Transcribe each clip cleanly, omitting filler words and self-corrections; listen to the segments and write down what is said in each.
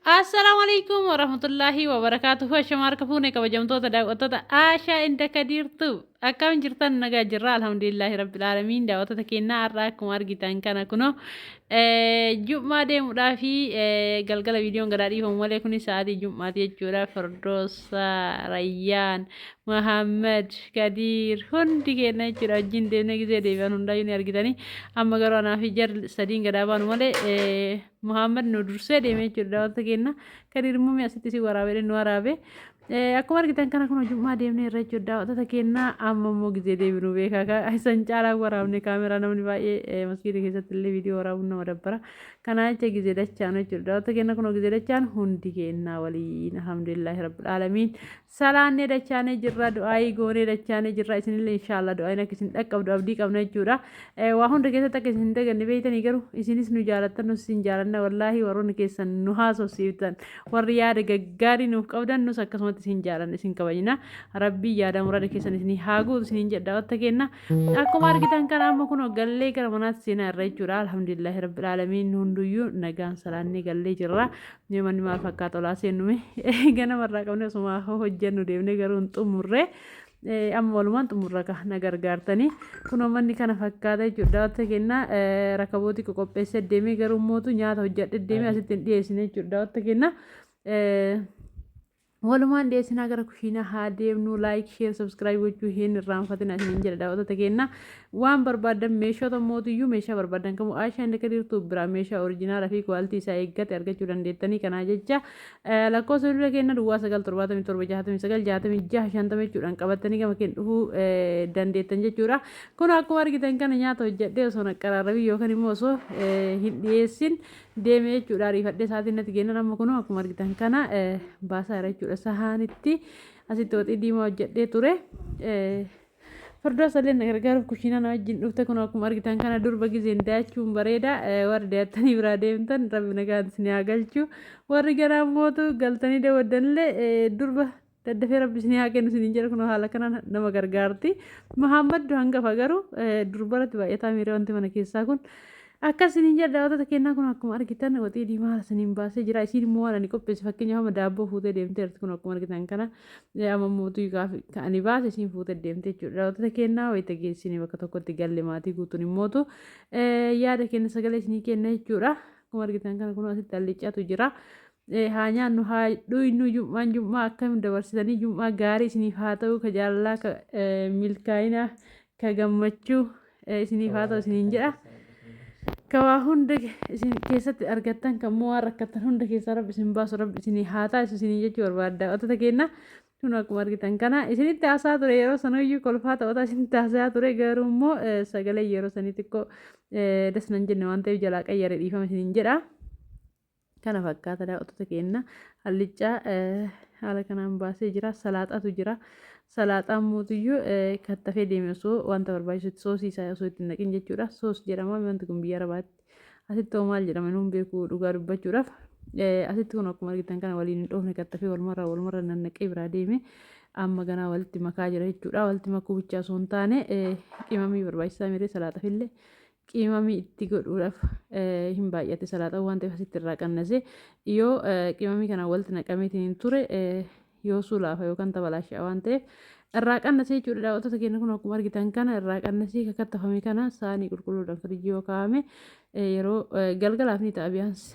Assalaamu alaikum warahmatullaahi wabarakaatuhu. Ashama harka fuune kabajamtoota daawwattoota Aashaa inda Kadiirtu akkam jirtan? Nagaa jirra, alhamdulillaahi rabbil aalamiin. Daawwattoota keenyaa, har'a akkuma argitan kana kunoo jum'aa deemuudhaa fi galgala viidiyoon gadaa dhiifamu malee kunis sa'aatii jum'aati jechuudha. Firdoosa, Rayyaan, Mahammad, Kadiir hundi keenya jechuudha wajjin deemnee gisee deebi'an hundaayyuu ni argitanii. Amma garuu anaa fi jarri sadiin gadaa baanu malee Muhammad nu dursee deemee jechuudha daawwattoota keenya. Kadiir immoo mi'a asitti si waraabee nu waraabe. Akkuma argitan kana kun jum'aa deemnee irra jechuudha daawwattoota keenya. Amma immoo gizee deebinu beekaa isan caalaa waraabne kaameraa namni baay'ee masgiida keessatti illee viidiyoo waraabuun nama dabbara. Kanaa jecha gizee dachaan jechuudha daawwattoota keenya, kun gizee dachaan hundi keenya waliin alhamdulillaahi rabbil aalamiin. Salaannee dachaanee jirra, du'aayii goonee dachaanee jirra. Isinillee inshaallah du'aayiin akka isin dhaqqabdu abdii qabna jechuudha. Waa hunda keessatti akka isin hin daganne beektanii, garuu isinis nu jaalattan, nus isin jaalanna. Wallaahi warroonni keessan nu haasofsiiftan, warri yaada gaggaarii nuuf qabdan, nus akkasumatti isin jaalanna, isin kabajna. Rabbii yaada murada keessan isinii haa guutu isiniin jedha daawwatta keenna. Akkuma argitan kana amma kunoo gallee gara manaatti seenaa irra jechuudha. Alhamdulillaahi rabbil aalamiin, hunduyyuu nagaan salaannee gallee jirra. Mee manni maal fakkaata olaa seennume? Ganamarraa qabne osuma hojjennu deemnee garuu hin xumurre. Amma walumaan xumurra ka na gargaartanii. Kunoo manni kana fakkaata jechuudha. Daawwatta kennaa rakabootii qoqopheessee deemee garuu mootu nyaata hojjedhe deemee asitti hin dhiyeessine jechuudha. Daawwatta kennaa. Walumaan dhiyeessinaa, gara kushiinaa haa deemnu. Like, share, subscribe gochuu hin irraanfatina isiniin jedha daawwattoota keenya. Waan barbaadan meeshoota mootiyyuu meeshaa barbaadan kamuu Aishaa Inda Kadiirtuu biraa meeshaa oriijinaala fi kwaaltii isaa eeggate argachuu dandeettanii. Kanaa jecha lakkoofsa bilbila keenya 0977 69 66 50 jechuudhaan qabattanii gama keenya dhufuu dandeettan jechuudha. Kun akkuma argitan kana nyaata hojjedhee osoo naqqaraarrabii yookaan immoo osoo hin dhiyeessin deeme jechuudha. Ariifadhee sa'aatiin natti kennan. Amma kunoo akkuma argitan kana baasaa jira jechuudha. Sahaanitti asitti waxii diimaa hojjedhee ture. Firdoos illee na gargaaruuf kushiinaa na wajjin dhufte. Kunoo akkuma argitan kana durba gizeen daachuun bareeda. Warri daattanii biraa deemtan rabbi nagaan isin haa galchu. Warri ganaa mootu galtanii daawwaddanillee durba daddafee rabbi isin haa kennu isiniin jedha. Kunoo haala kanaan nama gargaarti. Muhammad hangafa garuu durbaratti baay'ataa miira wanti mana keessaa kun. Akkas isiniin jedha daawwattoota keenyaa, kun akkuma argitan waxii diimaa haala saniin baasee jira. Isiin immoo waan ani qopheesse, fakkeenyaaf amma daabboo fuutee deemteerti. Kun akkuma argitan kana amma mootuu kan ani baase isiin fuutee deemte jechuudha. Daawwattoota keenyaa, wayita geessine bakka tokkotti galle maatii guutuun immootu yaada keenya sagalee isinii kenna jechuudha. Akkuma argitan kana kun asitti alliccaatu jira. Haa nyaannu, haa dhuynu. Jum'aan jum'aa akkam dabarsitanii? Jum'aa gaarii isiniif haa ta'u, ka jaalalaa, ka milkaa'inaa, ka gammachuu isiniif haa ta'u isiniin jedha. Ka waa hunda isin keessatti argattan, kan immoo waan rakkattan hunda keessaa rabbi isin baasu rabbi isinii haa taasisu isiniin jechuu barbaadda. Daawwattoota keenya, kun akkuma argitan kana isinitti haasaa ture. Yeroo sanayyuu kolfaa taphataa isinitti haasaa ture, garuu immoo sagalee yeroo sanii xiqqoo das nan jenne waan ta'eef jalaa qayyare, dhiifama isiniin jedha. Kana fakkaata daawwattoota keenya. Allichaa haala kanaan baasee jira. Salaaxaatu jira. Salaaxaan mootiyyuu kattafee deeme osoo wanta barbaachisutti soosii isaa osoo itti hin naqin jechuudha. Soos jedhama wanti kun biyya Arabaatti. Asitti hoo maal jedhama nuun beeku dhugaa dubbachuudhaaf. Asitti kun akkuma argitan kana waliin hin dhoofne, kattafee walumarraa walumarra nannaqee biraa deeme. Amma ganaa walitti makaa jira jechuudha. Walitti makuu bichaa osoo hin taane qimamii barbaachisaa miree salaaxafillee qimamii itti godhuudhaaf hin baay'ate salaaxaan waan ta'eef asitti irraa qannase. Yoo qimamii kana walitti naqameetiin hin ture yoo sulaafa yookaan tabalaasha'a waan ta'eef irraa qannasee jechuudha. Daawwattoota keenya, kun akkuma argitan kana irraa qannasee kakattafame kana saanii qulqulluudhaan firijii yoo kaa'ame yeroo galgalaaf ni ta'a. Biyaans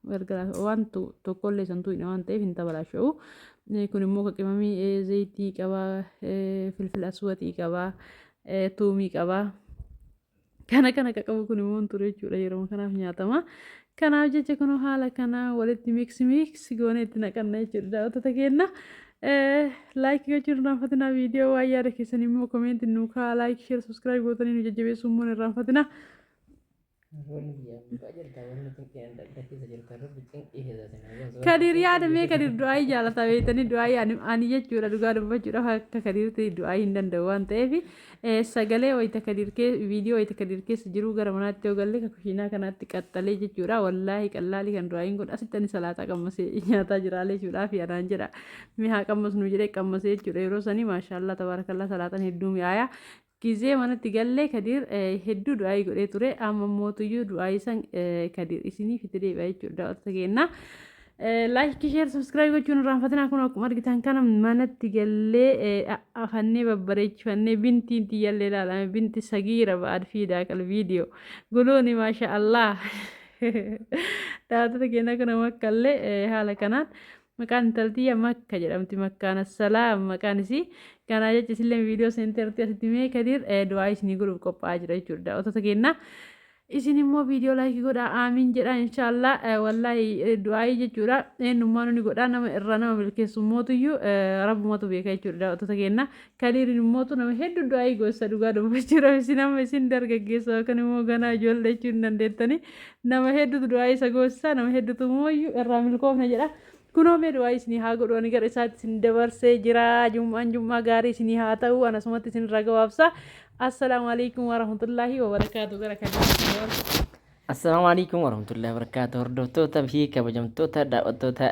galgalaaf waan tokkollee santuu hin waan ta'eef hin tabalaasha'u. Kun immoo ka qimamii zayitii qabaa, filfila aswaxii qabaa, tuumii qabaa. Kana kana ka qabu kun immoo hin ture jechuudha, yeroo kanaaf nyaatama. Kanaaf jecha kunoo haala kana walitti mix mix goonee itti naqanna jechuudha daawwattoota keenya. Like gochuun irraanfatinaa viidiyoo, waan yaada keessan immoo comment nuu kaa'aa. Like, share, subscribe gootanii nu jajjabeessuu immoo hin irraanfatinaa. Warri biyya ambaa jirta, wanni cinqii adda addaa keessa jirta, rabbi cinqii keessa isin haa baasu. Kadiir yaada mee. Kadiir du'aayii jaalata beektanii. Du'aayii ani jechuudha dhugaa dubbachuudhaaf akka Kadiirti du'aayii hin danda'u waan ta'eef sagalee wayita Kadiir kee viidiyoo wayita Kadiir keessa jiru gara manaatti yoo galle ka kushiinaa kanaatti qaxxalee jechuudha. Wallaahi qallaalii kan du'aayiin kun asitti ani salaaxaa qammasee nyaataa jiraalee jechuudhaa fi anaan jedha mi haa qammasnu jedhee qammasee jechuudha. Yeroo sanii maashaallaa tabaarakallaa, salaaxaan hedduu mi'aayaa. Gizee manatti galle Kadiir hedduu du'aayii godhee ture. Amma mootuyyuu du'aayii san Kadiir isiniif itti deebi'a jechuudha daawwattoota keenya. Like, share, subscribe gochuun irraanfatinaa. Kun akkuma argitan kana manatti gallee afannee babbareechifannee, bintiin tiyyallee ilaalame, binti sagiira ba'ad fiidaa qal viidiyoo guluuni, maasha Allah. Daawwattoota keenya, kana makkallee haala kanaan maqaan intaltiyya Makka jedhamti, Makkaana Salaam maqaan isii. Kanaa jecha isillee viidiyoo seenteerti. Asitti mee Kadiir du'aa isinii godhuuf qophaa'aa jira jechuudha, daawwattoota keenya. Isin immoo viidiyoo like godhaa, aamiin jedhaa. Inshaallah, wallaahi du'aayii jechuudha eenyummaa nuni godhaa, nama irraa nama milkeessu mootuyyuu rabbumatu beeka jechuudha, daawwattoota keenya. Kadiirin immootu nama hedduu du'aayii gosa dhugaa dubbachuudhaaf isin amma isin dargaggeessa yookaan immoo ganaa ijoollee jechuu hin dandeettanii, nama hedduutu du'aayii isa goosisaa, nama hedduutu immoo irraa milkoofna jedha. Kunoo mee du'aa isinii haa godhu, ani gara isaatti isin dabarsee jira. Jum'aan jum'aa gaarii isinii haa ta'u, anasumatti isin irraa gabaabsa. Assalaamu alaikum warahmatullaahi wabarakaatu. Gara kan Assalaamu alaikum warahmatullahi wabarakatuh. Hordoftoota fi kabajamtoota daawwattoota,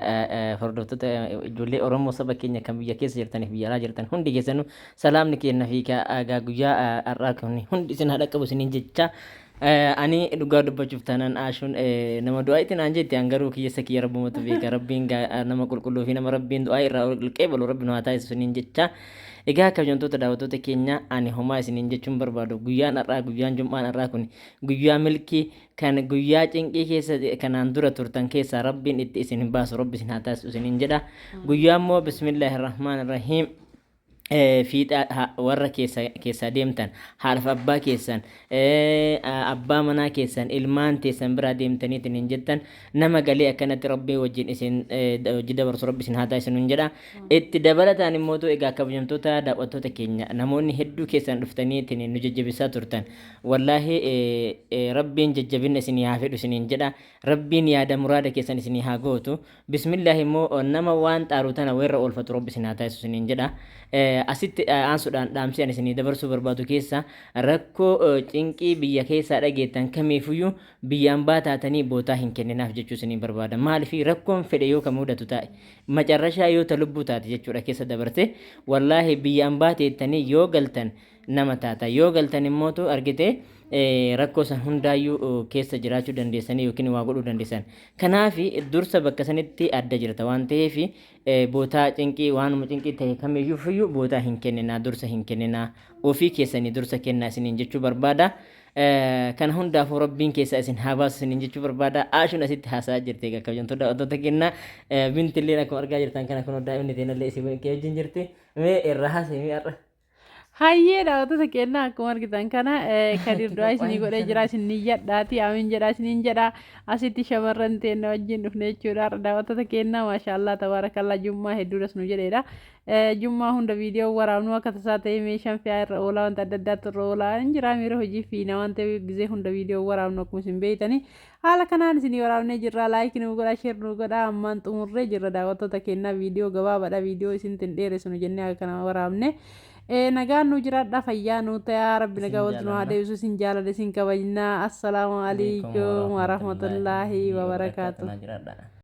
hordoftoota ijoollee Oromoo saba keenya kan biyya keessa jirtaniif biyya alaa jirtan hundi keessanuu, salaamni keenya fi gaa guyyaa har'aa kun hundi isin haa dhaqqabu isiniin jecha. Ani dhugaa dubbachuuf taanaan Aashuun nama du'aa itti naan jetti, an garuu kiyyeessa kiyya rabbumatu beeka. Rabbiin nama qulqulluu fi nama rabbiin du'aa irraa ol qeebalu rabbi nu haa taasisu isiniin jecha. Egaa kabajamtoota daawwattoota keenya, ani homaa isiniin jechuun barbaadu, guyyaan har'aa, guyyaan jum'aan har'aa kun guyyaa milkii kan guyyaa cinqii keessa kanaan dura turtan keessaa rabbiin itti isin hin baasu rabbi isin haa taasisu isiniin jedha. Guyyaa immoo bismillaahi rahmaan rahiim fiixa warra keessa keessaa deemtan, haadhaaf abbaa keessan, abbaa manaa keessan, ilmaan teessan biraa deemtaniitiin hin jettan, nama galee akkanatti rabbii wajjin isin hojii dabarsu rabbi isin haa taasisu nun jedha. Itti dabalataan immootu egaa kabajamtoota daawwattoota keenya, namoonni hedduu keessan dhuftaniitiin nu jajjabeessaa turtan, wallaahi rabbiin jajjabina isinii haa fedhu isiniin jedha. Rabbiin yaada muraada keessan isinii haa gootu. Bismillah, immoo nama waan xaaru tana weerra oolfatu rabbi isin haa taasisu isiniin jedha. Asitti aansuudhaan dhaamsi ani isinii dabarsuu barbaadu keessa, rakkoo cinqii biyya keessaa dhageettan kamiifuyyuu biyya ambaa taatanii bootaa hin kenninaaf jechuu isinii barbaada. Maaliif? Rakkoon fedhe yoo ka mudatu taa'e, macarrashaa yoo ta lubbuu taate jechuudha keessa dabarte, wallaahi biyya ambaa teettanii yoo galtan nama taata. Yoo galtan immootu argite rakkoo san hundaayyuu keessa jiraachuu dandeessanii yookiin waa godhuu dandeessan. Kanaaf dursa bakka sanitti adda jirta waan ta'eef, bootaa cinqii waanuma cinqii ta'e kamiyyuufiyyuu bootaa hin kenninaa, dursa hin kenninaa, ofii keessanii dursa kennaa isiniin jechuu barbaada. Kana hundaafuu rabbiin keessaa isin haa baasu isiniin jechuu barbaada. Aashuun asitti haasa'aa jirti egaa, kabajamtoota daawwattoota kennaa. Bintilleen akkuma argaa jirtan kana kun daa'imni teenallee isin wajjin jirti. Mee irraa haasa'e mee har'a. Hayyee daawwattoota keenyaa, akkuma argitan kana Kadir du'aa isinii godhee jira. Isin niyyadhaati amiin jedha isiniin jedha. Asitti shamarran teenna wajjin dhufne jechuudha har'a, daawwattoota keenyaa. Maashaallah, tabaarakallaa, jummaa hedduudhas nu jedheedha. Jummaa hunda viidiyoo waraabnu akka tasaa ta'ee meeshaan fe'aa irra oolaa, wanta adda addaatu irra oolaa hin jira, miira hojii fiina waan ta'eef gizee hunda viidiyoo waraabnu. Akkuma isin beektanii haala kanaan isinii waraabnee jirra. Like nu godhaa, share nu godhaa. Ammaan xumurree jirra, daawwattoota keenyaa. Viidiyoo gabaabaadha, viidiyoo isintti hin dheeresinu jennee akka kana waraabne. Nagaan nu jiraadha, fayyaa nu ta'aa, rabbi nagaa walitti nu haa deebisu. Isin jaalladha, isin kabajnaa. Assalaamu alaikum warahmatullaahi wabarakaatu. Jiraadha.